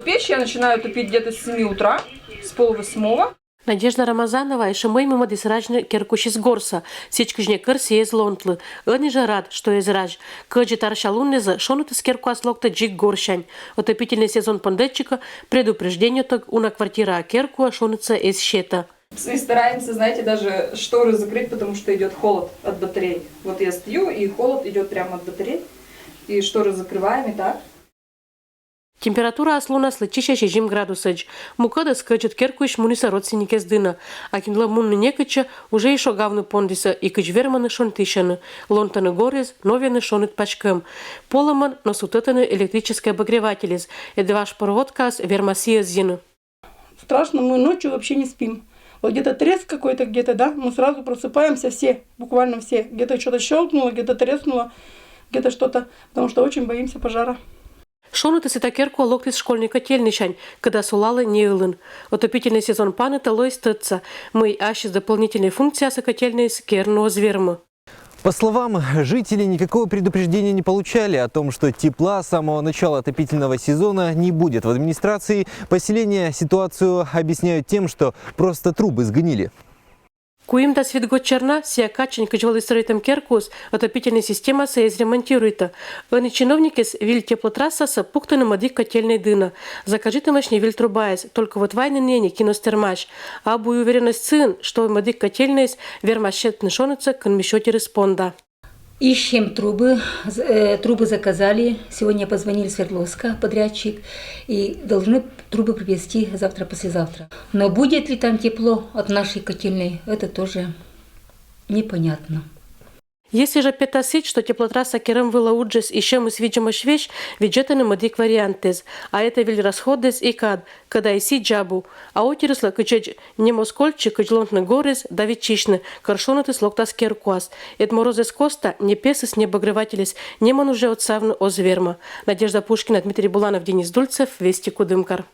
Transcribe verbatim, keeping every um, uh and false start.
Печь я начинаю топить где-то с семи утра, с полвосьмого. Надежда Рамазанова эшӧ мый мӧдіс разьны керкуысь горсӧ, сідз кыдз некор сійӧ эз лонтлы. Ӧні жӧ рад, что эз разь. Кӧдзыд арся луннизӧ шонитыс керкуас локтӧ дзик горсянь. Отопительнӧй сезон пондӧдчигӧ предупреждениетӧг уна квартираӧ керкуӧ шонитсӧ эз сетӧ. И стараемся, знаете, даже шторы закрыть, потому что идет холод от батарей. Вот я стою, и холод идет прямо от батарей. И шторы закрываем, и так. Температура ас лунас лэччысьӧ сизим градусӧдз. Мукӧдыс кӧдзыд керкуысь мунісӧ родственникъяс дінӧ. А кинлы мунны некытчӧ, уже и шогавны пондісӧ, и кӧдзыд вермӧны шонтысьӧны. Лонтӧны горез, новъяны шоныд паськӧм. Полӧмӧн, но сувтӧдтӧны электрическӧй обогревательыс. Ӧд важ проводкаыс вермас йӧзйыны. Страшно, мы ночью вообще не спим. Вот где-то треск какой-то где-то, да, мы сразу просыпаемся все, буквально все. Где-то что-то щелкнуло, где-то треснуло, где-то что-то, потому что очень боимся пожара. Шонитыс сита керкуӧ локтіс школьнӧй котельнӧйсянь, кӧда сулалӧ неылын. Отопительнӧй сезон паныта лоис тӧдса, мый ассьыс дополнительнӧй функциясӧ котельнӧйыс керны оз вермы. По словам жителей, никакого предупреждения не получали о том, что тепла с самого начала отопительного сезона не будет. В администрации поселения ситуацию объясняют тем, что просто трубы сгнили. Куимдас вит год черна, сійӧ кадсянь кыдз вӧлі стрӧитӧм керкуыс, отопительнӧй системасӧ эз ремонтируйтӧ. Ӧні чиновникъяс виль теплотрассасӧ пуктӧны мӧдик котельнӧй дінӧ. Закажитӧмаӧсь нин виль трубаыс, только вот вайны нин кин оз тэрмась. Абу и уверенность сыын, что мӧдик котельнӧйыс вермас сетны шонитсӧ кӧнмысь отирыс понда. Ищем трубы, з- э, трубы заказали. Сегодня позвонили Свердловска, подрядчик, и должны трубы привезти завтра-послезавтра. Но будет ли там тепло от нашей котельной, это тоже непонятно. Если жӧ петас сідз, что теплотрасса керӧм вылӧ уджыс и сьӧмыс видзӧмаӧсь весь, видзӧдӧны мӧдик вариантыс. А этӧ виль расходыс и кад, кӧда и сідз абу. А отирыслы кытчӧдз нем оз кольччы, кыдз лонтны горез да виччысьны, кор шонитыс локтас керкуас. Ӧд мороз эз коста, ни песыс, ни обогревательыс нинӧм уже отсавны оз вермӧ. Надежда Пушкина, Дмитрий Буланов, Денис Дульцев, Вести, Кудымкар.